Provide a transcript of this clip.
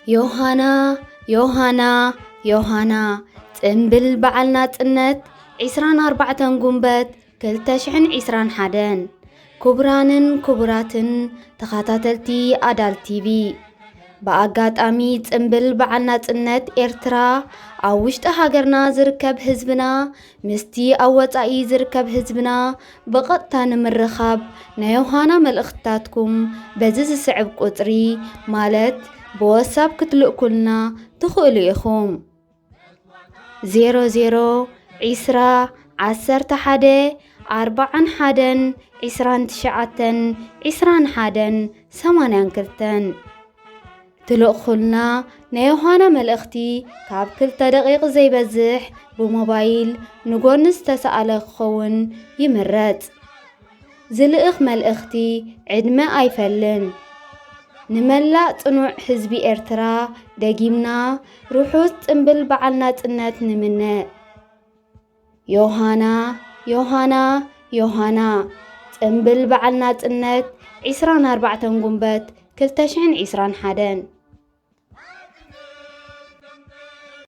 ዮሃና፣ ዮሃና፣ ዮሃና፣ ጽምብል በዓል ናጽነት ዒስራን ኣርባዕተን ጉንበት ክልተ ሽሕን ዒስራን ሓደን። ክቡራንን ክቡራትን ተኸታተልቲ ኣዳል ቲቪ፣ ብኣጋጣሚ ጽምብል በዓል ናጽነት ኤርትራ፣ ኣብ ውሽጢ ሃገርና ዝርከብ ህዝብና ምስቲ ኣብ ወጻኢ ዝርከብ ህዝብና ብቐጥታ ንምርኻብ፣ ናይ ዮሃና መልእኽትታትኩም በዚ ዝስዕብ ቁጽሪ፣ ማለት ብወሳብ ክትልእኩልና ትኽእሉ ኢኹም። ዜሮ ዜሮ፣ ዒስራ፣ ዓሰርተ ሓደ፣ ኣርባዓን ሓደን፣ ዒስራን ትሽዓተን፣ ዒስራን ሓደን፣ ሰማንያን ክልተን። ትልእኹልና ናይ ዮሃና መልእኽቲ ካብ ክልተ ደቂቕ ዘይበዝሕ ብሞባይል ንጎኒ ዝተሰኣለ ክኸውን ይምረጽ። ዝልእኽ መልእኽቲ ዕድመ ኣይፈልን። ንመላእ ጽኑዕ ህዝቢ ኤርትራ ደጊምና ርሑስ ጽምብል በዓል ናጽነት ንምነ። ዮሃና፣ ዮሃና፣ ዮሃና፣ ጽምብል በዓል ናጽነት ዒስራን ኣርባዕተን ጉንበት ክልተ ሽሕን ዒስራን ሓደን።